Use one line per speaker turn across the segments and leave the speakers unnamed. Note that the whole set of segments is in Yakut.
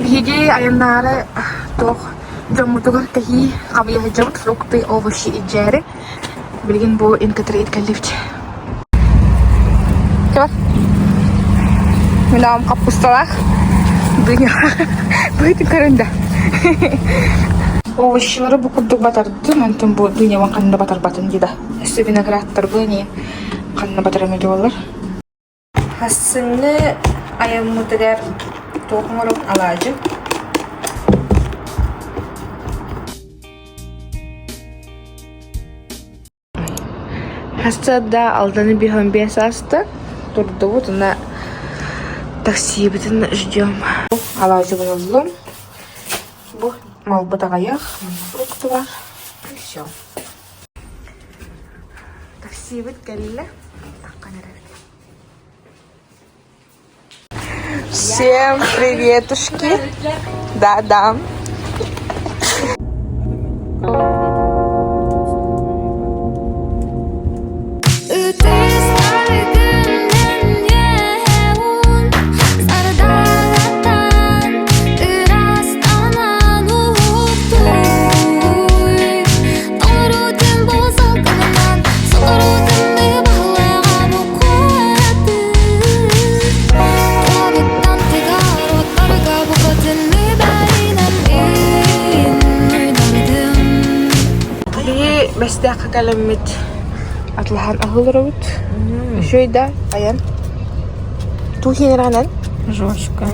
Биһиги айаннаары туох дьоммутугар кэһии хабыйа сылдьабыт, фрукты, овощи илдьээри. Билигин бу инкатрейд кэллибит. Чэ, мин аҕам хаппысталаах дыня быһыытын көрөн да. Овощилары бу курдук батардым, онтон бу дынябын ханна да батарбатын дии да. Өссө виноградтарбын ини ханна батарам этэ буоллар. Хассыҥҥы айаммытыгар туох оҥоробут алаадьы. Сарсыарда Алданы биһон биэс ааста, турдубут уонна таксибытын ждем. Алаадьыбын ыллым. Бу малбыт аҕыйах, фрукты бар. И все. Таксибыт кэллэ. Таххан эрэбит. Всем приветушки. Да-да. Биһи Бэстээххэ кэлэммит атлаһан аһылларабыт. Үчүгэй да айан. Туох иһин
Жоржка.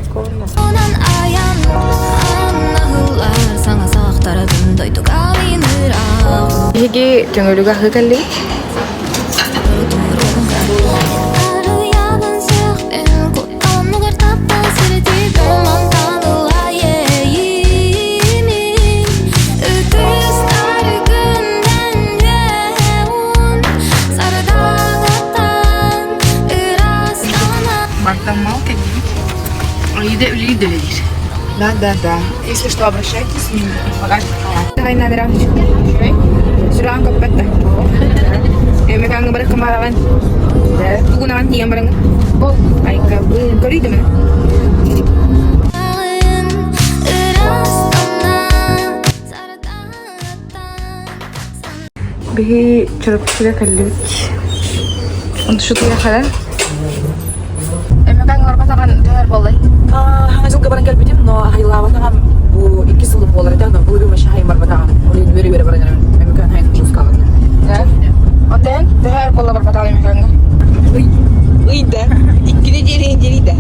Биһиги Төҥүлүгэ аһыы кэллибит. Бартаммал кэллибит. Аида үлэлиир да үлэлиир.
Да, да, да. Если что, обращайтесь.
Сүрэҕин көппөт да. Эмэкаҥҥа барыкка мараҕын. Тугунаҕын тиийэн бараҥын. Айкабын. Көрүйдүм. Биһи Чурапчыга кэллибит. Онтушутуйа Эмэкаҥ барбатаҕын төһөр буоллай?
Хаҥа сылга баран кэлбитим, но хайылаабатаҕым бу икки сылым буолар этэ, но былырыын вообще хайым барбатаҕым. Ол үөрэ-үөрэ баран эрэбин. Эмэкаҥ хайын ужаскаҕын.
Отен төһөр буолла барбатаҕын Эмэкаҥҥа?
Ый. Ыйда. Икки неделя неделя.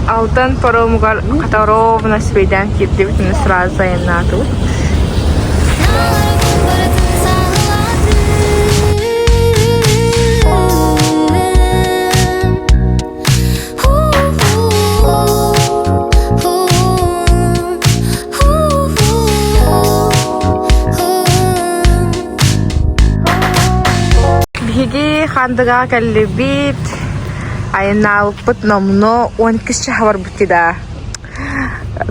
Алдан паромугар хата ровно сибэйдээн киирдибит, уонна сразу айаннаатыбыт. Биһиги Хаандыгаҕа кэллибит, айаннаабыппыт номнуо 12 чаһа барбыт да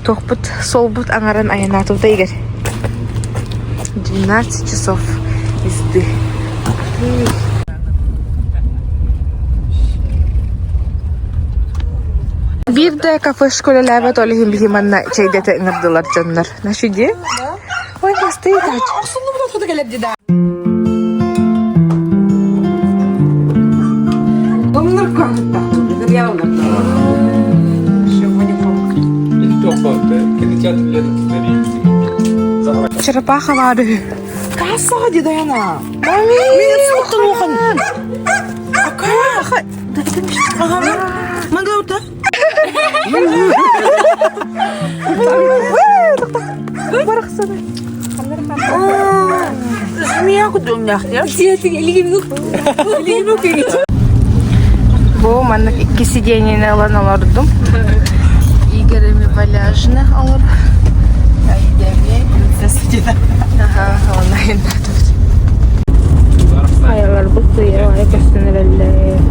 туохпут суолбут аҥарын айаннаатыбыт Игорь. 12 часов езды. Биир да кафешка үлэлээбэт ол иһин биһи манна чэйдэтэ ыҥырдылар дьоннор. Нашу дии? Ой, хастыы тач. Черепаха баар үһү.
Кассаҕа дии Даяна. Мин суттан Ака. Мангаута.
Барахсаны.
Змея кудумняхтер.
Бу маннык икки сиденьени ылан олордум. Игорь валяжны олор. Ага, онлайн Хайаларбыт сыйа көстөн эрэллэр.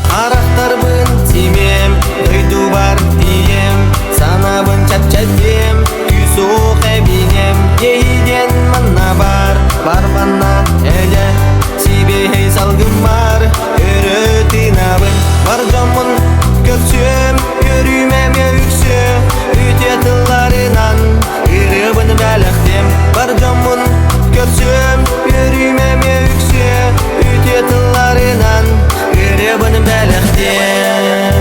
Харахтарбын тимем, дойдубар тиийэм, санаабын чэпчэтиэм, күүс. дьоммун көрсүөм, үөрүүм эмиэ үксүө, үтүө тылларынан ырыабын бэлэхтиэм. Бар дьоммун көрсүөм, үөрүүм эмиэ үксүө, үтүө тылларынан ырыабын бэлэхтиэм.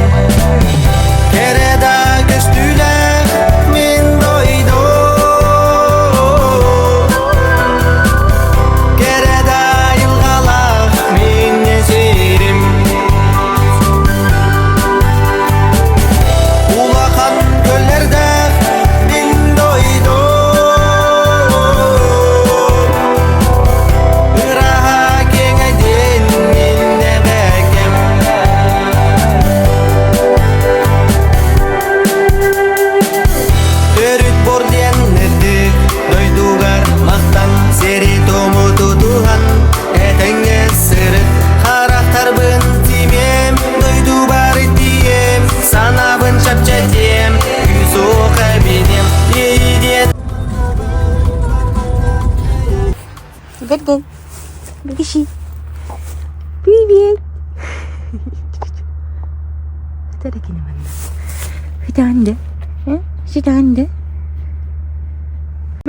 Кэрэ да көстүүлээх мин дойдум, Кэрэ да айылҕалаах мин сирим. Улахан көллэрдээх мин дойдум, Ыраһа киэҥэйдин мин эбэкэм. Төрүт бор диэн үрдүк дойдугар махтан сири-туому тутуһан этэҥҥэ сырыт харахтарбын тимиэм дойдубар тиийиэм санаабын чэпчэтиэм күүс-уох эбиниэм иэйииниэн
Герген, бегиши. Привет. Ситаанды. Ситаанды.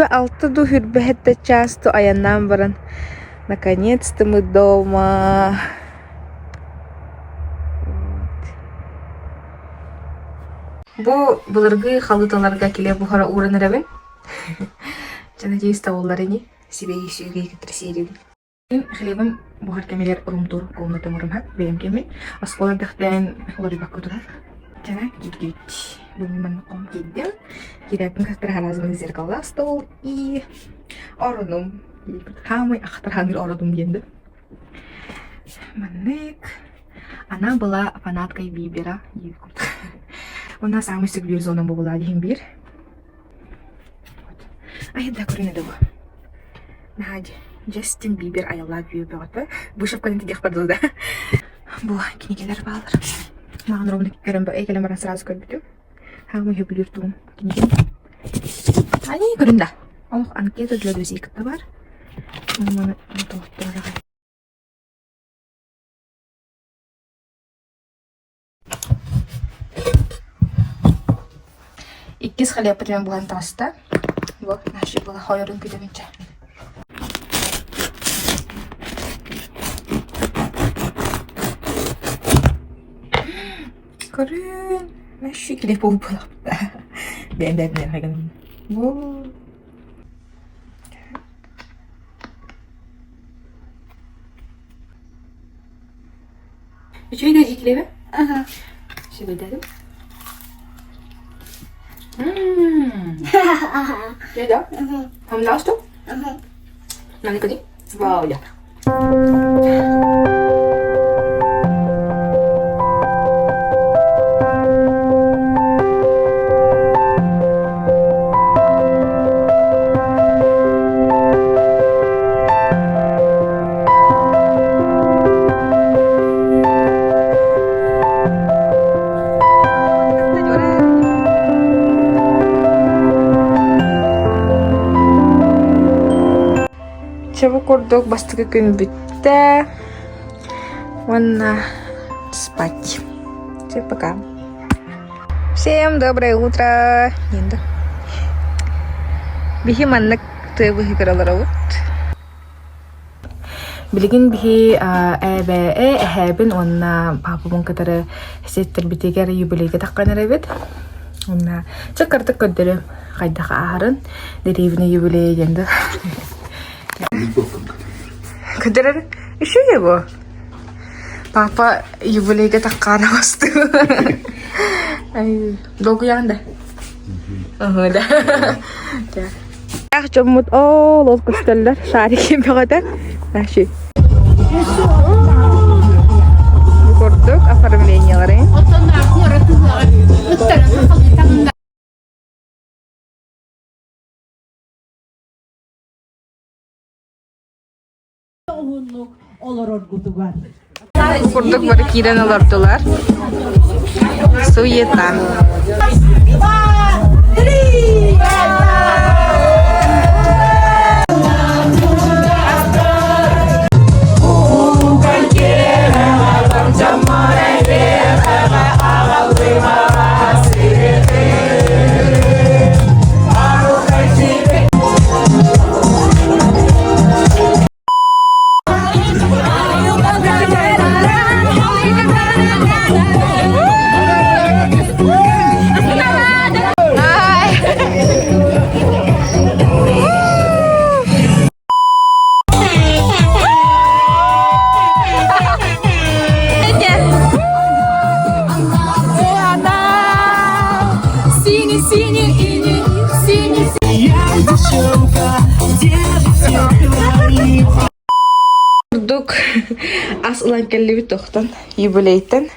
Алты ду хүрбэһэтте часто аяннаан баран наконец-то мы дома. Бу былыргы халыталарга киле бухара ууран эрэбин. Дьэ, надеюсь, табыллар ини. Сибэйи сүүгэй кытары сиэрибин. Хлебым буһар кэмигэр урумтуур комнатам урумһат бэйэм кэмин. Оскуола эрдэхтээн уларыйбакка турар. Дьэ, киирдибит. Бүгүн манна хом киирдим. Киирээппин кытары хараазымын зеркалаах стол и оронум. Хаамый ахтарханыыр оронум диэн да. Маннык. Она была фанаткой Бибера. У нас самый сөбүлүүр зонам буолла диһин биир. Ай да көрүнэ да бу. Наһаа Джастин Бибер айыллаах вью бөҕөтө. Вышивканы тигиэхпэр дылы да. Бу кинигэлэр бааллар. Маған ровно көрөн кэлэн баран сразу көрбүтүм. Хаамый сөбүлүүр тугум кинигем. Ани көрүн да. Олох анкета для друзей кытта бар. Маны толуктураҕай. Иккис хлебпытын булан таҕыста. Бу наши была хойорун күтүбүнчэ. Көрүн, вообще хлеб буолбут. Бэйэм бэйэм Бу Үчүгэй да дьиклеби?
Ага.
Үчүгэйдээдим. Үчүгэй да? Хамнаҕас дуо? Наны көтүй? Вау, я. Чэ бу курдук бастакы күн бүттэ уонна спать. Все, пока. Всем доброе утро. Биһи маннык тыа быһыгар олоробут. Билигин биһи ээбээ эһээбин уонна паапабын кытары сиэттэрбитигэр юбилейга таххан эрэбит. Уонна чэ кыратык көрдөрүөм хайдах ааһарын. Дэриэбинэ юбилейа диэн да. Көрдөрөр үчүгэй бу. Папа юбилейга таххаана бастыы. Долгуйаҕын да? Ага, да. Дьоммут ол ол көстөллөр шарики бөҕөтө. Наши. Бу курдук оформлениялары. Бу курдук бары киирэн олордулар. Суета. Ас ылан кэллибит тохтон юбилейтан.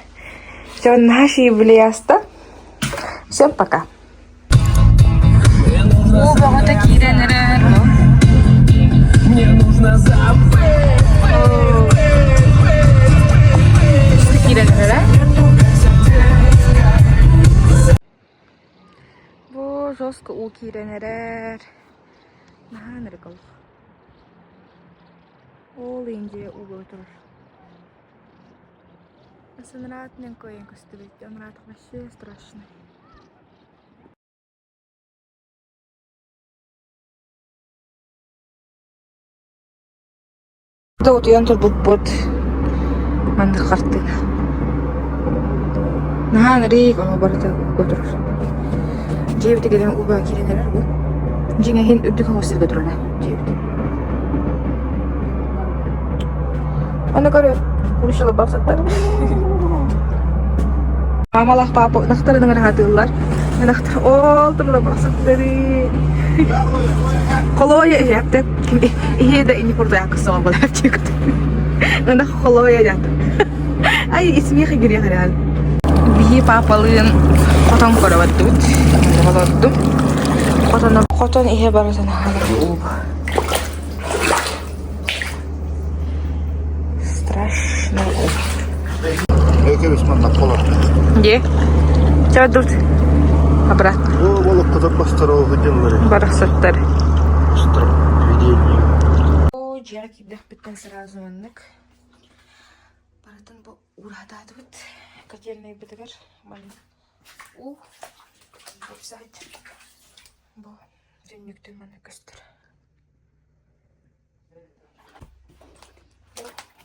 Все, наш юбилей аста. Всем пока. Уу бөҕөтө киирэн эрэр.
Мне нужно забыть.
Киирэн эрэр. Бу жестко уу киирэн эрэр. Наһаа ынырык олох. Ол Индия ууга турар. Санаратынан кыайан көстүбэт. Амаратах вообще страшно. Утуйан турбуппут маннык хартыына. Наһаа ынырык ону барыта турар. Дьиэбитигэр ууга киирэн эрэр уу. Дьиҥэ иһин үрдүк оҥос сиргэ турара дьиэбит. Аны көрө, курушила барсаттар. Мамалаах папа ынахтарын ыҥыраһатыыллар. Ынахтар ол турла барсаттары. Холуойа иһээптэ. Иһи да ини курдук соҕо балааччык. Ынах холуойа дят. Ай, смех игре реально. Биһи папалыын хотон көрө бардыбыт. Олордум. Хотон хотон иһэ барытын Страшно. Где? Чего тут? Обратно. Барахсаттар. О, дьиэҕэ киирдэхпиттэн сразу маннык. Барытын бу уураатаатыбыт. Котельнайбытыгар манна уу веб-сайт бу түннүктэн манна көстөр.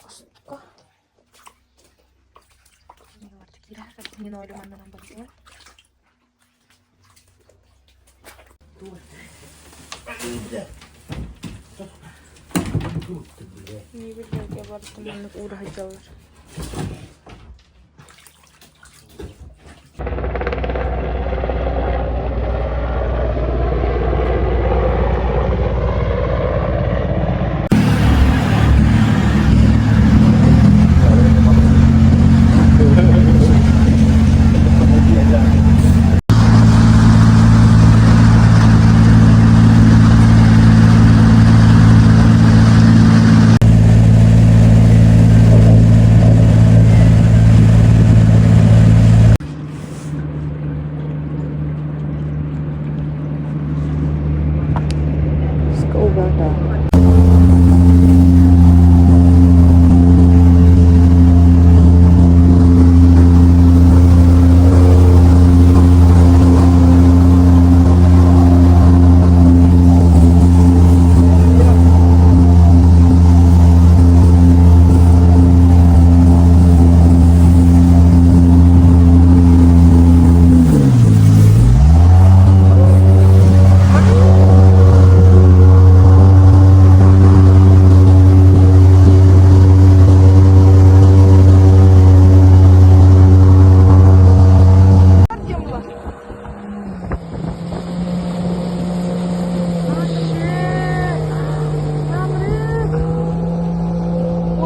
Хоско. Линолеум барытын. Мебельдерге барытын маннык уура сылдьаллар.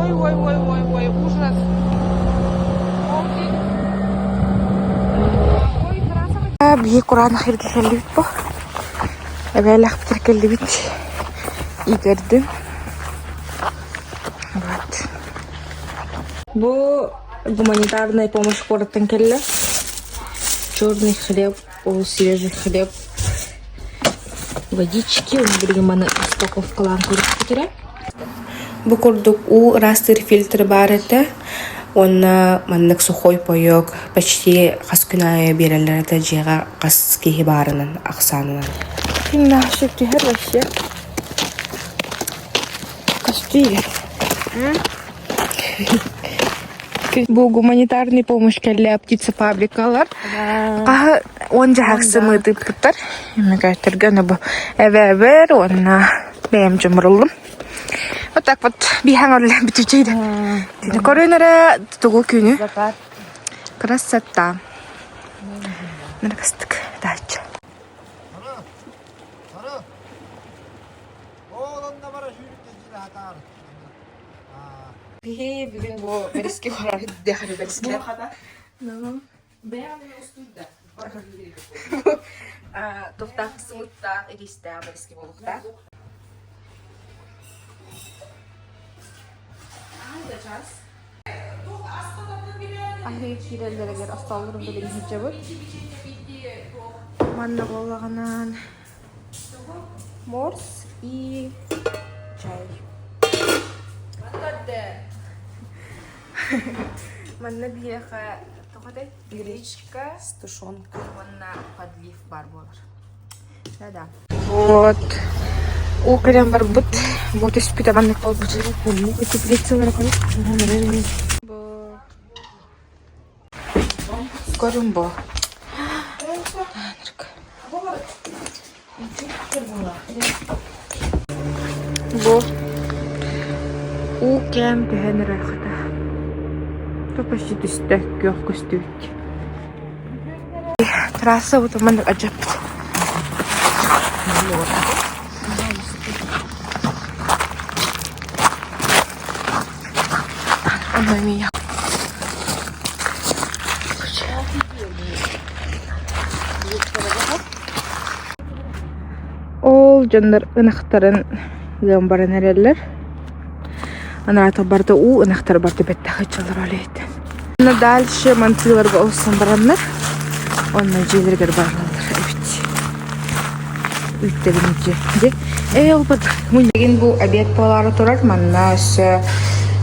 Ой, ой, ой, ой, ой, ужас. Биһи кураанах иргэ кэллибит бу. Эбээлэхпитигэр кэллибит. Игорьдын. Вот. Бу гуманитарная помощь куораттан кэллэ. Черный хлеб, свежий хлеб, водички. Билигин маны упаковкалаан көрүөхпүтүрэ. Бу курдук уу ыраастыыр фильтр баар этэ уонна маннык сухой паёк почти хас күн аайы биэрэллэр этэ дьиэҕэ хас киһи баарынан ахсаанынан. Кимнээх түһэр вообще? Көстүү. Бу гуманитарный помощь кэллэ птицефабрикалар. Хаһы он дьаһах сымыытыппыттар. Мекаттарга бу эбээбэр уонна бэйэм дьомуруллум. Вот так вот биһаң орле бүтүчейді. Көрөн эрэ тугу күнү. Красота. Наркастык дача. Биһи бүгүн бу бэриски барар дэхэр бэриски. Ну, Туохтаах сымыттаах, ириистээх бэриски буолуохтаах. Аһыы киирэллэригэр остуолларын билигин сылдьабыт. Манна буоллаҕынан морс и чай. Манна биһиэхэ тоҕо этэй? Гречка,
Тушенка.
уонна подлив баар буолар. Да-да. Вот. Уу кэлэн барбыт. Бу түспүтэ маннык буолбут. Теплицалары көрү. Бу Көрүм бу. Бу уу кэм түһэн эрэр хата. То почти түстэ, күөх көстүбүт. Трасса бу маннык адьаппыт. Онно эмиэ Ол дьоннор ынахтарын ыан баран эрэллэр. Анаата барда уу ынахтар барда бэттэх ычалар олейтен. Онно дальше мантыыларга олсон бараннар. Онно дьиэлэригэр бараллар эбит. Үүттэрин дьэ. Дьэ. Ээ ол бат. Мунньагин бу обед буолаары турар. Манна өссө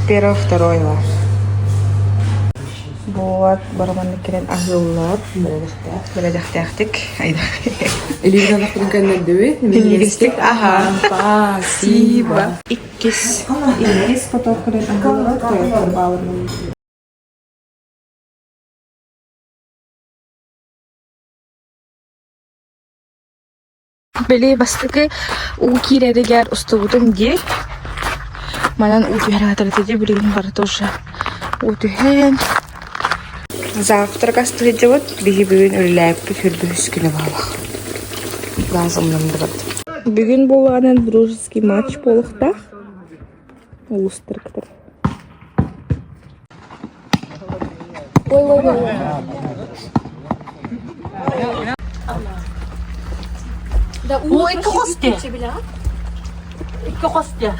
первый, второй бар. Вот, бараманнык кэлэн аһыыллар. Бэлэдэхтээхтик.
Илиибин алахпытын көннөрдүбүт.
Минньигэстик аһаа.
Спасибо.
Иккис. Иккис поток кэлэн аһыыллар. Тойоттор бааларынан. Били бастакы уу киирэригэр устубутум дии. Манан уу түһэр аатырата дии билигин барыта уже уу түһэн. Завтрак астыһыдьыбыт, биһи бүгүн үлэлээппит хүрбүһүс күнэ буоллах. Газ умнандыбыт. Бүгүн буолаанан дружеский матч буолуохтаах. Улуустар кытары. Ой, ой, ой.
Ой, икки хосте. Икки хосте.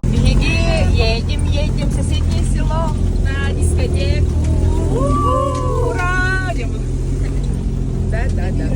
Биһиги едем, едем в соседнее село на дискотеку. Ура! Да, да, да.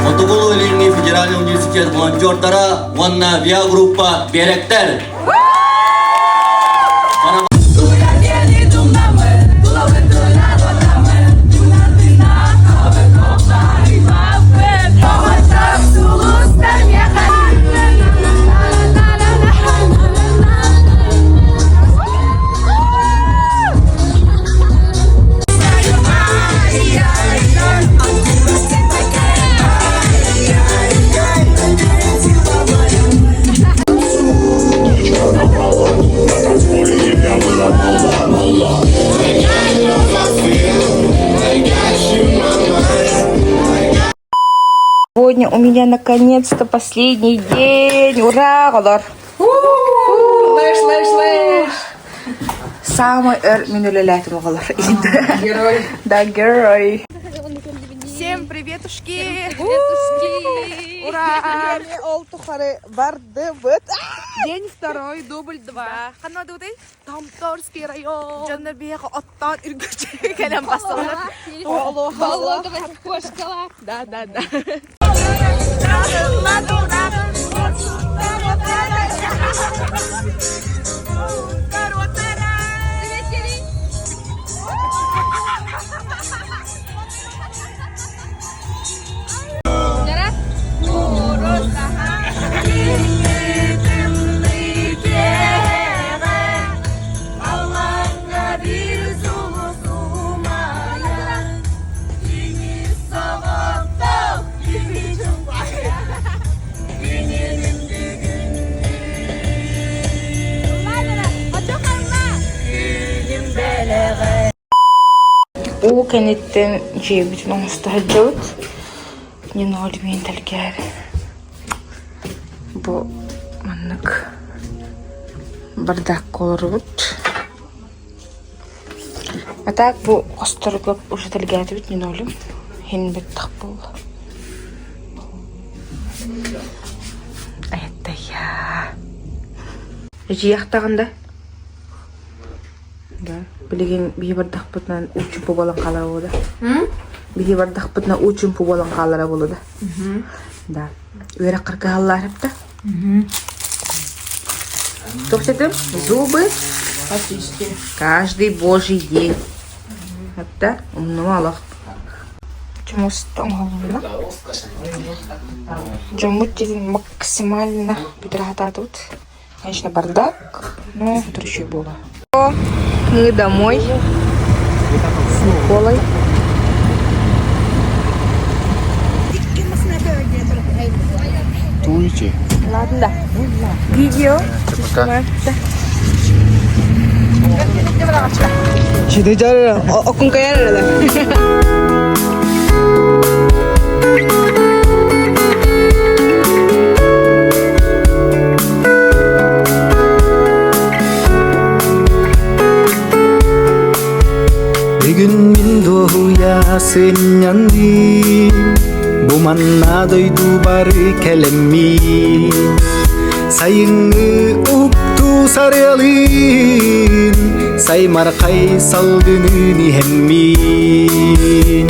Хотугулуу-Илиҥҥи федеральнай университет волонтердара уонна ВИА-группа биэрэктэр!
Сегодня у меня наконец-то последний день. Ура, оҕолор!
Лэш, лэш, лэш.
Самый өр мин үлэлээтим оҕолор.
Герой.
Да, герой. Всем приветушки!
Приветушки.
Ура!
Ол тухары бардыбыт.
День второй, дубль два. Ханна дуудый?
Томторский район.
Дьоннор биһиэхэ оттоон үргүччү кэлэн басталар.
Да, да, да.
Уу кэнниттэн дьиэбитин оҥосто сылдьабыт. Ниноль тэлгээри. Бу маннык бардакка олоробут. А так бу хосторго уже тэлгээтибит нинолим. Иһин бэттэх буолла. Это я. Эдьиийэхтэҕин да? Да. Билигин биһи бардахпытынан уу-чумпу буолан хаалара буолуо да? Биһи бардахпытына уу-чумпу буолан хаалара буолуо да? Да. Үөрэххэр кыһаллаарыпта? Туох этим? Зубы
Почисти.
каждый божий день. Hatta умнума олох. Чумуста оҥоһулунна. Дьоммут дьиэтин максимально бүтэрэ сатаатыбыт. Конечно, бардак, но еще было. Мы домой с Николой.
Туйте.
Ладно, да. Видео.
Пока.
Бүгүн мин дуоһуйа сынньанным, бу манна дойду бары кэлэммин. Сайыҥҥы уһуктуу сарыалын, саймархай салгынын иһэммин.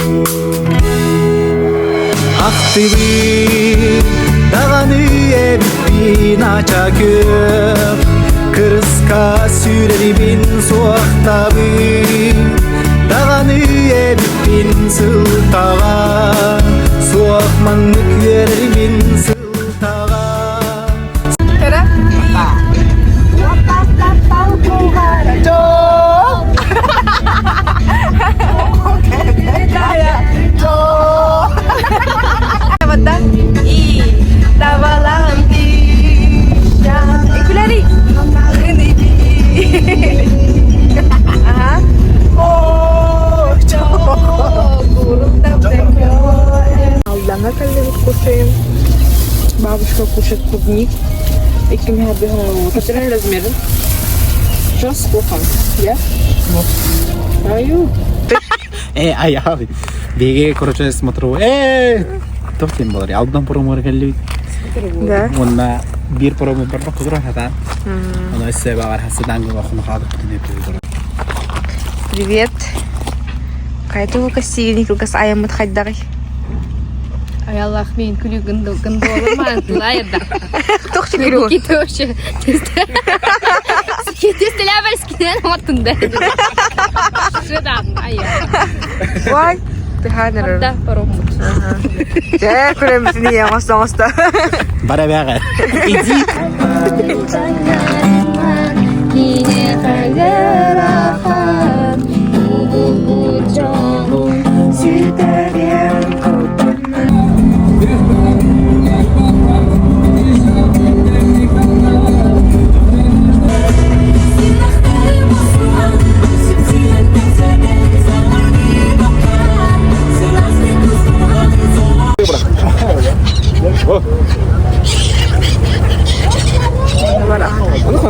Ахтыбыт даҕаны эбиппин ача күөх, кырыска сүүрэрибин суохтабын, даҕаны эбиппин сылтаҕа, суох маннык үөрэрибин сылтаҕа.
Алдаҥҥа кэллибит кушаем. Бабушка кушает клубник. Икки размером. Сейчас сколько? Я? Аю.
Э, ай, Биге, короче, смотрю. Тоқ тем болар. Алдан промор келли.
Да.
Онна бир промо бар кудра хата. Она өссө багар хасыдан гыба хуну хадык бүтүнө туйдура.
Привет. Кайту кассиини кылгас айаммыт хайдаҕый?
Ай Аллах мен күлүү гындолуман тылайырда.
Туох күлүү?
Кити вообще. Тестеляберскинен оттунда. Шыдан ай.
Вай. Тыханыр.
Да паромут.
Дьэ, көрөмүтүн ийэ оҥосто оҥосто.
Бара бэҕэ. Иди.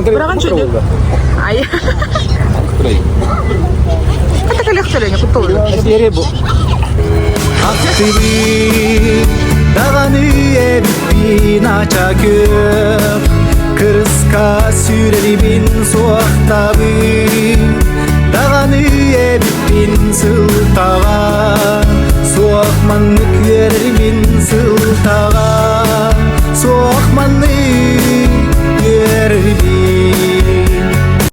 Быраҕан чөдү. Ай. Хата кэлиэхтэрэ кутталлар.
Ахтыбыт даҕаны эбиппин ача күөх, кырыска сүүрэрибин суохтабын.